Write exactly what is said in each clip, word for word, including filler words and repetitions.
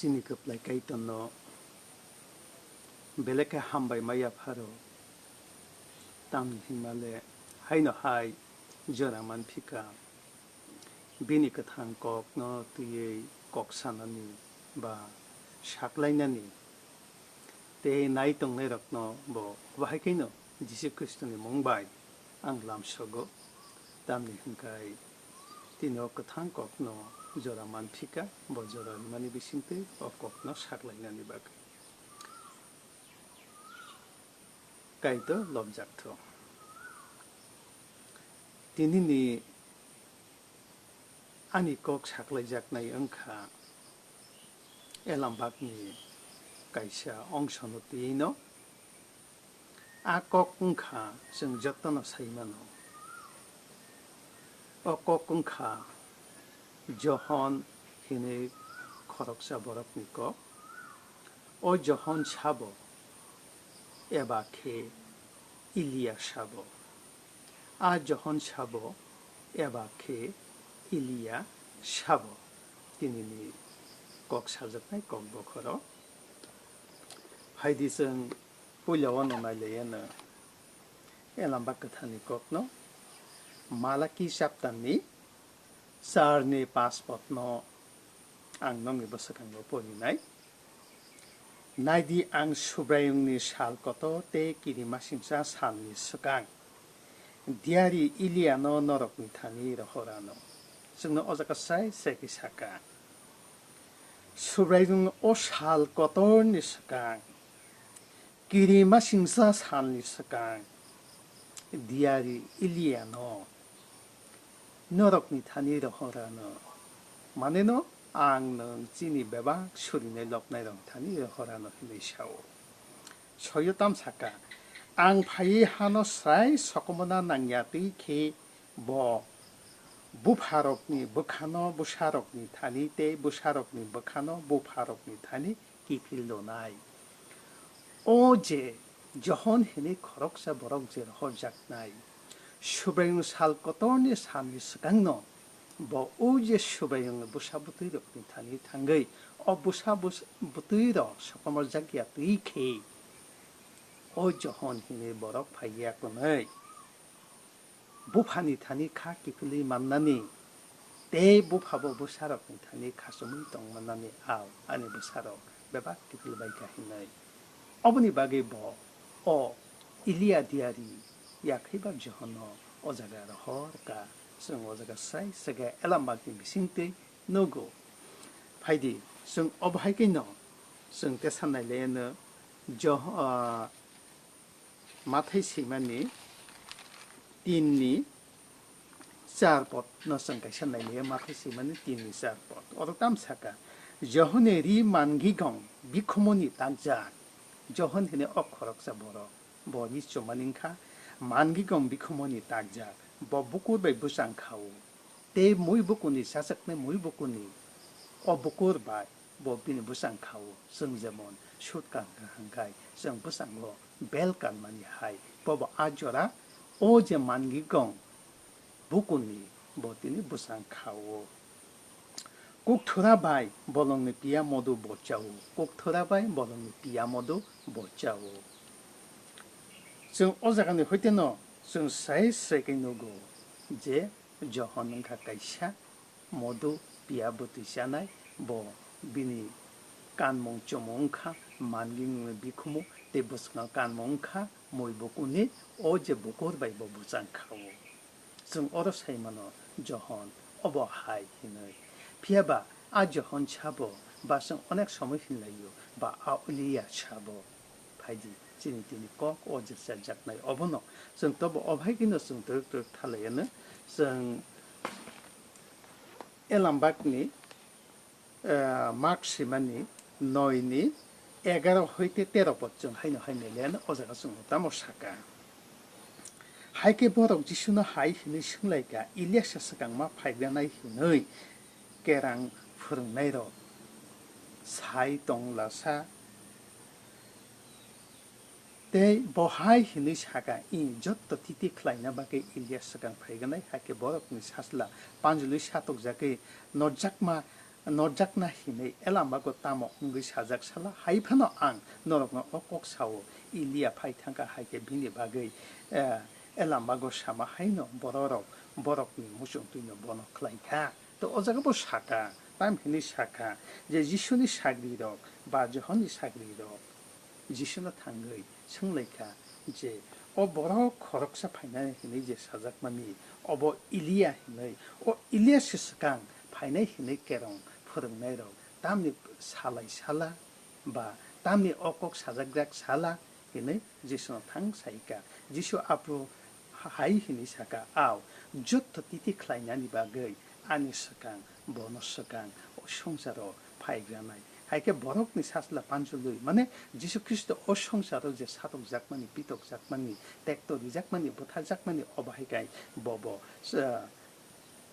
Chini kwplai Kaitorno belai khe hambai ma yapharo, tamni hwnmale haino hai jora manphika, bini kwthang kokno twiwi kok sanani ba saklainani tei nai tongnairokno bo bahai khaino Jisu Khristoni mung bai ang lamsogo, tamni hwnkhai tini o kwthang kokno jora manphika, bo jora rimani bisingtwi o kokno saklainani bagwi. Kaitor lobjakthung. Tinini ani kok saklaijaknai wngkha Elambakni kaisa ongsono twiwi no. A kok wngkha chwng jotono sai mano. O kok wngkha Johon hinwi khoroksa borokni kok. O Johon sabo eba khe Eliya sabo. A Johon sabo eba khe Eliya sabo. Tinini kok sajaknai kok bokhoro. Phaidi chwng puila o no nailaiya no Elambak kwtharni kokno Malaki chapterni charni paanch podno ang nokni bwswkango porinai. Naidi, ang Subraiyungni sal kotor tei kirimasingcha salni swkang diyari Eliyano norokni thani rohor anw. Chwngno o jaga sai sai khe saka, Subraiyung o sal kotorni swkang kirimasingcha salni swkang diyari Eliyano norokni thani rohor anw. Maneno ang nwng chini bebak surinai lobnairok thani rohor anw hwnwi sao. Soyo tam saka, ang phaiwi hano srai sokomorna nangya twi khe bo bupharokni bwkhano bwsarokni thani tei bwsarokni bwkhano bupharokni thani kiphil rwnai. O je Johon hinwi khoroksa borok je rohorjaknai, Subraiyung sal kotorni salni swkangno bo o je Subraiyungni bwsa bwtwirokni thani thangwi o bwsa bwtwirok sokomorjakya twi khe o Johon hinwi borok phaiya kwnwi. Buphani thani kha kiphilwi mannani tei buphabo bwsarokni thani khachomwi tongmannani, ao ani bwsarok bebak kiphil bai kha hinwi. Oboni bagwi bo o Eliya diyari yakhaiba Johonno o jaga rohor kha. Chwng o jaga srai sega Elambakni bisingtwi nugo. Phaidi, chwng obo hai khe'-no chwng tesan nai le no Joh-, ah, Mathai swimani tinni char pod no chwng kaisa nai liya, Mathai swimani tinni char pod. Oro tam saka, Johonni ri mangigong bikhumoni takjak. Johon hwnwi o khoroksa borok, bo ri chumani wngkha, mangigong bikhumoni takjak, bo bukur bai bwchang kha-o. Tei mui bukurni chajaknai mui bukurni o bukur bai bo bini bwchang kha-o. Chwng jemon sut kan kaham khai chwng bwchango bel kanmani hai, bobo a jora o je mangigong bukurni bo tini bwchang kha-o. Kukthura bai bolongni piya modu bo cha-o, kukthura bai bolongni piya modu bo cha-o. Chwng o jagani hoiteno chwng sai sai khe nugo je Johon wngkha kaisa modu piya bwtwi chanai, bo bini kanmung chumung wngkha mangigongni bikhumu, tei bwskango kanmung wngkha mui bukurni, o je bukur bai bo bwchang kha-o. Chwng oro sai mano Johon obo hai hinwi. Phiya ba a Johon sabo, ba chwng onek somoi hinlai-o, ba a Eliya sabo. Phaidi, chini tini kok o je chajaknai obono chwng tobo o hai kheno chwng twrwk twrwk thalai-ano. Chwng Elambakni, eh, Mark swimani noi ni egaro hoite tero pod chwng haino hai nai le-ano o jaga chwng tamo saka. Hai khe borok Jisuno hai hwnwi swnglaikha, Elias swkang ma phaiganai hwnwi kerang phwrwngnairok sai tong lasa. Tei bo hai hwnwi saka, "Ih, jotto titi khlaina bagwi Elias swkang phaiganai, hakhe borokni sajla panjulwi satokjagwi norjakma Norjakna hinwi Elambago tamo wngwi sajak sala? Hai phano ang norokno o kok sao, Eliya phai thangkha, hai khe bini bagwi, eh, Elambago sama haino bororok, borokni muchungtwino bono khlai kha. To o jaga bo saka, tam hinwi saka je Jisuni sagrirok ba Johonni sagrirok Jisuno thangwi swnglaikha je, "O borok khoroksa phainai hinwi je sajakmani, obo Eliya hinwi, o Eliya se swkang phainai hinwi kerong phwrwngnairok tamni salai sala ba tamni o kok sajakjak sala?" hinwi Jisuno thang saikha. Jisu aphuru hai hinwi saka, "Ao, jotto titi khlainani bagwi ani swkang, bono swkang o swngcharo phaigranai." Hai khe borokni sajla panjulwi, mane Jisu Khristo o swngcharo je satokjakmani, pitokjakmani, tekto rijakmani, butharjakmani, obo hai khe bobo, eh,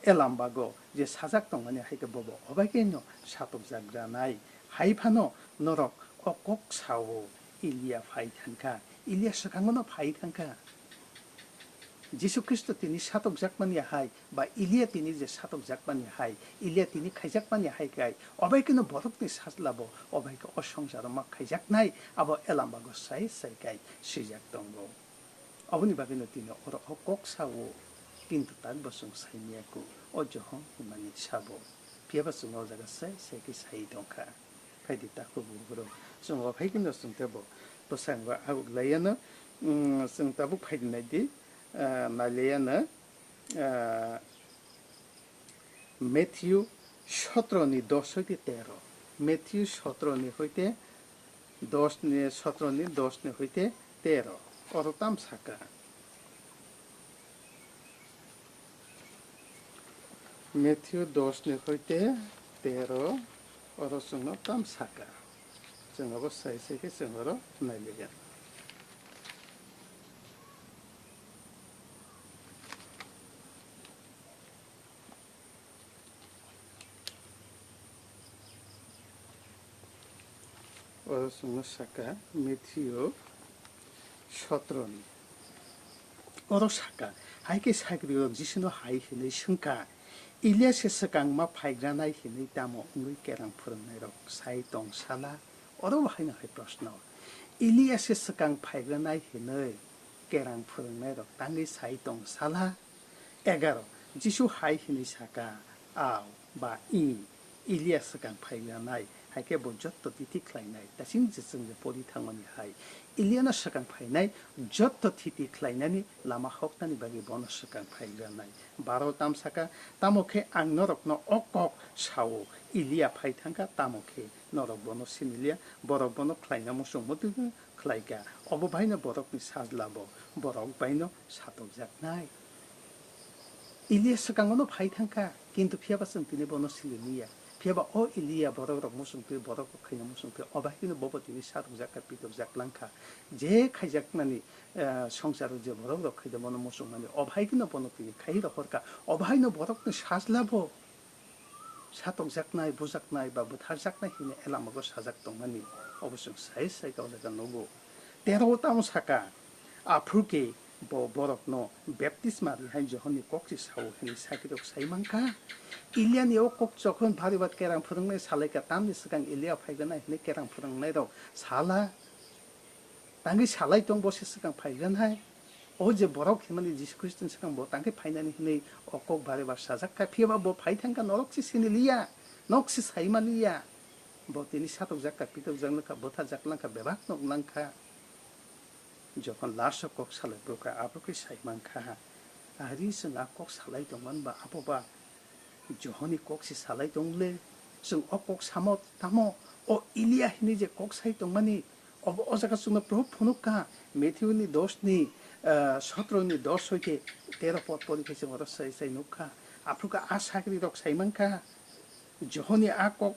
Elambago je sajak tongmani hai khe bobo obai khe no satokjak granai. Hai phano norok o kok sao, Eliya phai thangkha, Eliya swkango no phai thangkha. Jisu Khristo tini satokjakmani hai ba Eliya tini je satokjakmani hai, Eliya tini khaijakmani hai khe obai khe no borokni sajla bo obai khe o swngcharo ma khaijaknai, abo Elambago sai sai khe swijak tongo. Aboni bagwino tini oro o kok sao, kintu tak bo chwng saimaya kho, o Johon hwnmani sabo. Phiya ba chwng o jaga sai sai khe sai tongkha. Phaidi takhuk bukhuk rok. Chwng o phai khe no chwng teibo bwskango aguklaiya no, mm, chwng tabuk phaidi naidi, ah, nailaiya no, ah, Matthew sotro ni dos hoite tero. Matthew sotro ni hoite dos ni, sotro ni dos ni hoite tero. Oro tam saka. Matthew dos ni hoite tero. Oro chwngno tam saka. Chwng abo sai sai khe chwng oro nailigya. Oro chwngno saka Matthew sotro ni. Oro saka, hai khe sagrirok Jisuno hai hwnwi swngkha, "Eliya se swkang ma phaigranai hwnwi tamo wngwi kerang phwrwngnairok sai tong sala?" Oro bo haino hai proshno, "Eliya se swkang phaigranai hwnwi kerang phwrwngnairok tangwi sai tong sala?" Egaro. Jisu hai hwnwi saka, "Ao ba i, Eliya swkang phailanai, hai khe bo jotto titi khlainai." Taching je chwng je pori thangmani hai, Eliyano swkang phainai, jotto titi khlainani lama hoknani bagwi bono swkang phailanai. Baro tam saka, "Tamo khe ang norokno o kok sao, Eliya phai thangkha, tamo khe norok bono siniliya, borok bono khlaina muchungmotwi khlaikha, obo baino borokni sajlabo borok baino satokjaknai." Eliya swkangono phai thangkha, kintu phiyaba chwng tini bono sililiya. Phiyaba o Eliya borokrok muchungtwi, borokrok khaina muchungtwi, obo haino bobo tini satokjak kha, pitokjak langkha. Je khaijakmani, eh, swngcharo je borokrok khaida bono muchungmani, obo haino bono tini khai rohorkha, obo haino borokni sajlabo satokjaknai, bujaknai ba butharjaknai hwnwi Elamago sajak tongmani, obo chwng sai sai khe o jaga nugo. Tero o tamo saka, aphuru khe bo borokno baptisma rwi hai Johonni kok se sao hwnwi sakirok sai mankha. Eliyani o kok jokhon bari ba kerang phwrwngnai salaikha, tamni swkang Eliya phaiganai hwnwi kerang phwrwngnairok sala. Tangwi salai tong bo se swkang phaiganai. O je borok hinmani Jisu Khristoni swkang bo tangwi phainani hwnwi o kok bari ba sajak kha, phiyaba bo phai thangkha, norok se siniliya, nok se saimaniya. Bo tini satokjak kha, pitokjak langkha, butharjak langkha, bebak nok langkha. Jokhon last o kok salai phuru kha, aphuru khe sai mankha, "Ari chwng a kok salai tongmani ba abo ba Johonni kok se salai tong le? Chwng o kok samo tamo o Eliya hwnwi je kok sai tongmani?" Obo o jaga chwngno Probu phunuk kha, Matthew ni dos ni, ah, sotro ni dos hoi khe tero pod pori khe chwng oro sai sai nuk kha. Aphuru khe a sagrirok sai man kha, Johonni a kok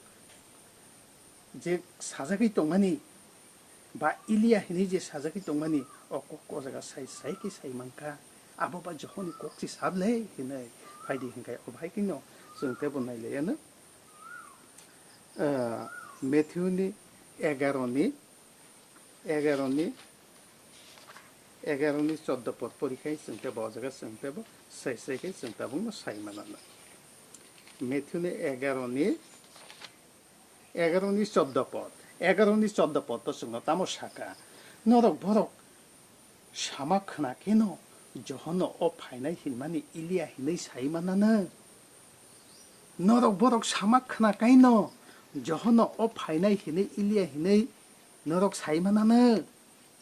je sajagwi tongmani, ba Eliya hinwi je sajagwi tongmani, o kok o jaga sai sai khe sai mankha, abo ba Johonni kok se sable hinwi. Phaidi hinkhe o bahai khe no chwng teibo nailaiyano, ah, Matthew ni egaro ni, egaro ni, egaro ni choddo pod pori khai chwng teibo o jaga chwng teibo sai sai khe chwng tabukno sai manana. Matthew ni egaro ni Egaroni choddo pod, egaroni choddo pod to chwngno tamo saka, norok borok sama khwna kheno Johonno o phainai hinmani Elia hinwi sai mananw. Norok borok sama khwna kaino Johonno o phainai hinwi Elia hinwi norok sai mananw.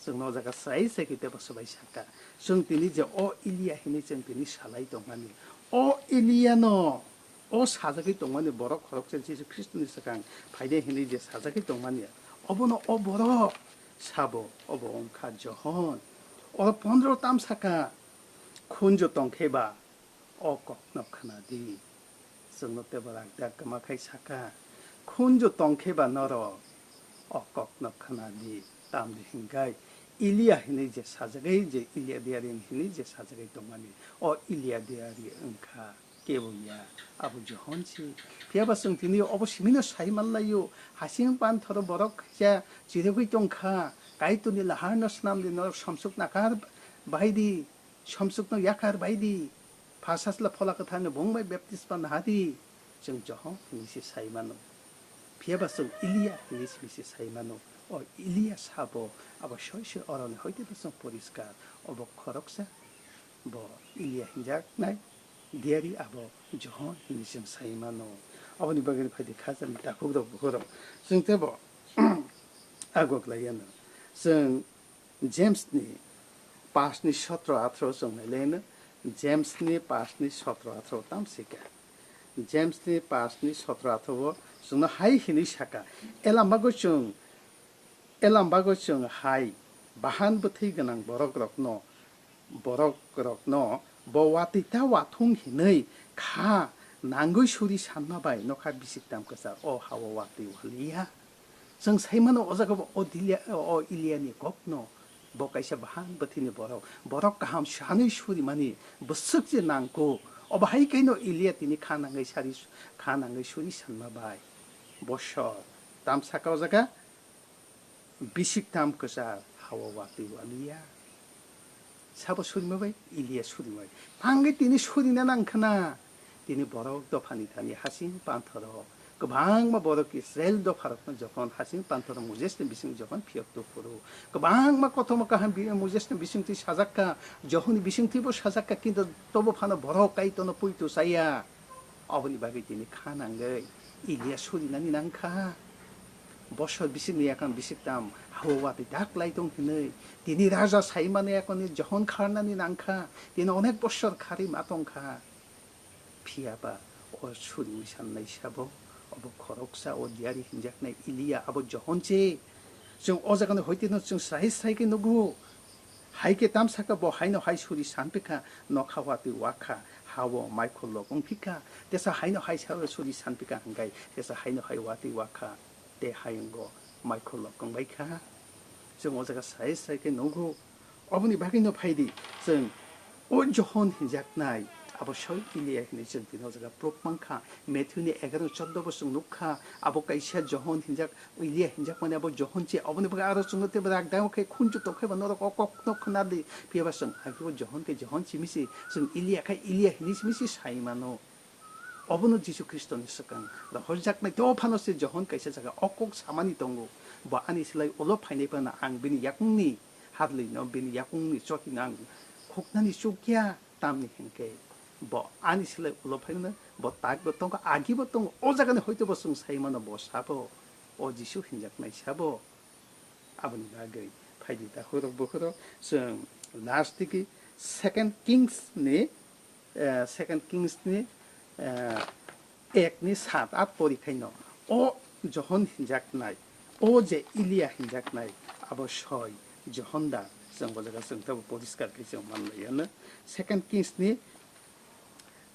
Chwngno o jaga srai srai khe tebo swbai sakha. Chwng tini je o Elia hinwi chwng tini salai tongmani. O Eliano, o sajagwi tongmani borok khoroksa Jisu Khristoni swkang phainai hinwi je sajagwi tongmani. Obono o borok sabo, obo wngkha Johon. Oro pondro tam sakha, khunju tongkhe ba, o kokno khna di. Chwngno tebo rakda kwma khai sakha, khunju tongkhe ba norok o kokno khna di. Tamni hinkhai Elia hinwi je sajagwi, je Elia diarin hinwi je sajagwi tongmani, o Elia diari wngkha kebo ya, abo Johon si. Phiya ba chwng tini obo simino sai manlaio, hasing panthoro borok khaisa chirigwi tongkha, Kaitorni laharno swnamdi norok somsuk nakar baidi. Somsukno yakar baidi, phasasla Phola Kwtharni bung bai baptisma nahadi, chwng Johon hinwi se sai mano. Phiya ba chwng Elia hinwi se sai mano. O Elia sabo abo soi soi oroni hoite to chwng poriskar. Obo khoroksa, bo Elia hinjaknai, diari abo Johon hinwi chwng sai mano. Aboni bagwi phaidi khajani takhukrok bukhurok. Chwng tebo agok laiyano. Chwng James ni pash ni sotro athro chwng nai le no, James ni pash ni sotro athro tam sika. James ni pash ni sotro athro o chwng no hai hinwi saka, Elam bago chwng, elam bago chwng hai bahan bwthwi gwnang borok rok no, borok rok no bo watwi ta wathung hinwi kha nangwi suri sanma bai nokha bisik tam kwchar o ha o watwi waliya. Chwng sai mano, o jaga bo o Dilia-, o Eliani kokno bo kaisa bahan bwthwini borok, borok kaham sanwi surimani bwswk je nangkuk. Obo hai kaino Elia tini kha nangwi sari, kha nangwi suri sanma bai. Bosor tam saka o jaga, bisik tam kwchar ha-o watwi waliya. Sabo surima bai? Elia surima bai. Tangwi tini surina nang khna. Tini borok dophani thani hasing panthoro kwbangma borok Israel dopharokno jokhon hasing panthoro Mosesni bising jokhon phiyok tuphuru, kwbangma kothoma kaham bi-, Mosesni bisingtwi sajakka, Johonni bisingtwibo sajakka, kintu tobo phano borok Kaitorno puitu chaya. Oboni bagwi tini kha nangwi Elia surinani nang kha. Bosor bisingni yakang bisik tam ha-o watwi dak lai tong hinwi, tini raja sai mani yakoni Johon kharnani nang kha, tini onek bosor kharwi ma tong kha. Phiya ba o suriwi sannai sabo, obo khoroksa o diari hinjaknai Elia abo Johon se. Chwng o jagano hoiteno chwng srai srai khe nugo. Hai khe tam saka bo haino hai suri sanpikha, nokha watwi wakha, ha-o maikhulok wngphikha. Tesa haino hai saro suri sanpikha hwnkhe, tesa haino hai watwi wakha. Tei hayungo maikhulok wngbaikha. Chwng o jaga sai sai khe nugo. Oboni bagwino phaidi chwng o Johon hinjaknai abo soi Elia hinwi chwng tini o jaga proof mankha. Matthew ni egaroh chordo bo chwng nukkha. Abo kaisa Johon hinjak, Elia hinjakmani abo Johon se. Oboni bagwi aro chwngno teibo rakdao khe khunju tokhe ba norok o kokno khwnadi. Phiya ba chwng agebo Johon khe Johon simi se, chwng Elia khe Elia hinwi simi se sai mano. Obono Jisu Khristoni swkang rohorjaknai. Tei o phano se Johon kaisa jaga o kok samani tongo, "Bo ani slai ulo phainai phano ang bini yakungni harlwino, bini yakungni chotino ang khuknani chukya, tamni hinkhe bo ani slai ulo phaimano, bo takbo tongo, agibo tongo." O jagani hoito bo chwng sai mano, bo sabo, o Jisu hinjaknai sabo. Aboni bagwi phaidi takhurok bukhurok chwng last digi Second Kings ni, eh, Second Kings ni, eh, ek ni sat at pori khaino o Johon hinjaknai, o je Elia hinjaknai, abo soi Johon da chwng bo jaga chwng teibo poriskar khe chwng manlaiya no. Second Kings ni,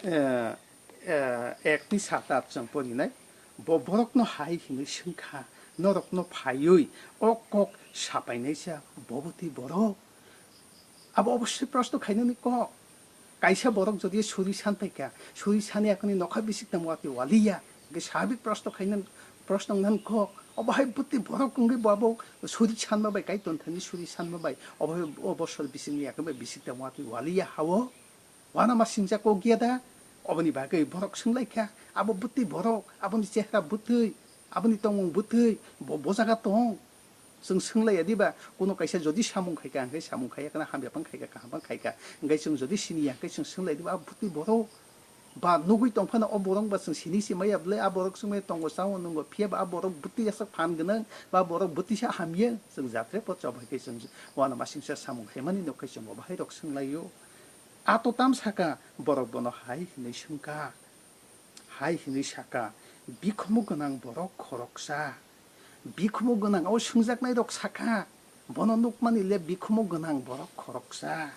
eh, eh, ek ni sat at chwng porinai, bo borokno hai hinwi swngkha, "Norokno phaiwi o kok sapainaisa bo bwtwi borok?" Abo obosoi proshno khainani kok. Kaisa borok jodi suri san paikha, suri sani akoni nokha bisik tamo watwi waliya, hwnkhe sabik proshno khainan, proshno wngnan kok. Obo hai bwtwi borok wngwi bo abo suri sanma bai, Kaitor thani suri sanma bai, obo hai o bosor bisingni akon bai bisik tamo watwi waliya ha-o. Uanama singjak kok ya da? Oboni bagwi borok swnglaikha, abo bwtwi borok, aboni chehra bwtwi, Aboni tongmung bwtwi bo, bo jaga tong. Chwng swnglaiya diba, kuno kaisa jodi samung khaika, hwnkhe samung khaiya kana, hamya phang khaika, kaham phang khaika, hwnkhe chwng jodi siniya, hwnkhe chwng swnglai diba, "Abo bwtwi borok ba nugwi tongphano o borok ba chwng sini se maya bwle, a borok chwng maya tongo, chao nwngo, phiya ba a borok bwtwi aswk phan gwnang, ba borok bwtwi sa hamya," chwng jatre po chobai khe chwng uanamasingcha samung khaimani nukhe chwng bo bahairok swnglaio. A to tam saka, borok bono hai hwnwi swngkha. Hai hwnwi saka, "Bikhumu gwnang borok khoroksa." Bikhumu gwnang o swngjaknairok saka, "Bono nukmani le bikhumu gwnang borok khoroksa."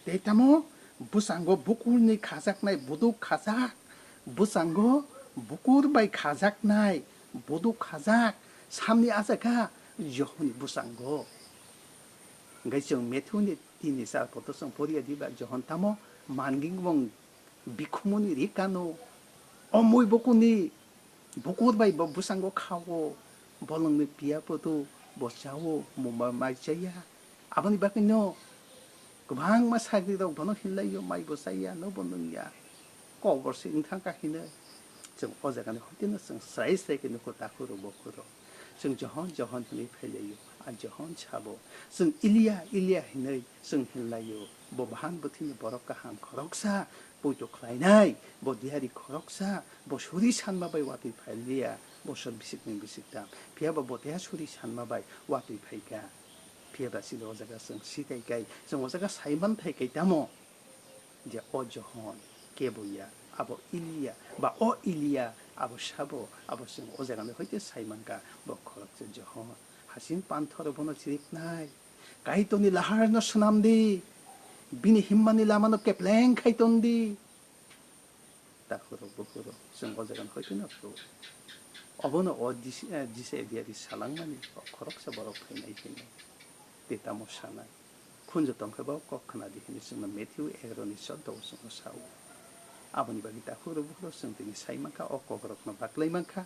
Tei tamo bwskango bukurni khajaknai buduk khajak, bwskango bukur bai khajaknai buduk khajak, samni a jaga Johonni bwskango. Hwnkhe chwng Matthew ni tin ni char poto chwng poriya diba, Johon tamo manwimung bikhumuni ri kano, o mui bukuni bukur bai bo bwskango khao, bolongni piya photo bo chao, muma mai chaya. Aboni bagwino kwbangma sagrirok bono hinlaio, mai bo chaya, no bo nungya. Kobor se wngthang kha hinwi. Chwng o jagani hoiteno chwng srai srai khe nukho takhurok bokhorok. Chwng Johon, Johon hinwi phailaio. A Johon sabo. Chwng Eliya, Eliya hinwi chwng hinlaio. Bo bahan bwthwini borok kaham khoroksa, poito khlainai. Bo diyari khoroksa, bo suri sanma bai watwi phailiya. Bosor bisikni bisiktham. Phiyaba bo teha suri sanma bai watwi phaikha. Phiyaba chini o jaga chwng sitai kai, chwng o jaga saiman thai kai tamo? Je o Johon kebo ya, abo Eliya, ba o Eliya, abo sabo, abo chwng o jagani hoite sai mankha, bo khoroksa Johon. Hasing panthoro bono chiriknai. Kaitorni laharno swnam di, bini himmani lamano kepleng khai ton di. Takhurok bukhurok, chwng o jagani hoite no phuru. Obono o dis-, eh, Jisai diyari salangmani, o khoroksa borok phainai phainai. Tei tamo sanai. Khunju tongkhe bo kok khna di hwnwi chwngno Matthew egaroni choddo o chwngno sao. Aboni bagwi takhuk rw bukhuk rw chwng tini sai mankha, o kokrokno baklai mankha.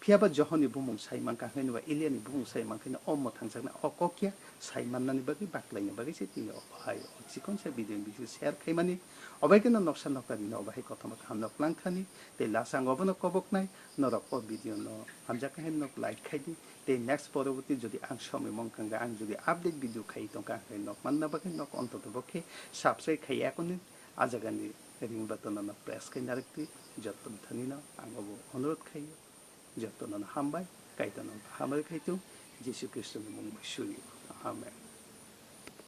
Phiyaba Johonni bumung sai mankha hwnwi ba Eliani bumung sai mankha hwnwi o mwthangjaknai o kok ya sai mannani bagwi baklaina bagwi se tini o hai o chikonsa video ni bisingtwi share khaimani. Obai kheno noksa nokta rino obo hai kothoma kaham nok langkhani tei last ang obono koboknai norok o video no hamjakha hwnwi nok like khaidi. Tei next poroboti jodi ang somoi mongkha hwnkhe ang jodi update video khai tongkha hwnkhe nok manna bagwi nok ontoto bo khe subscribe khai yakoni a jagani ring button no press khai narwktwi. Jotto bwthanino ang obo onurodh khaio. Jotto no hambai, Kaitor no hambai khai tong, Jisu Khristo ni mung bai suri. Amen.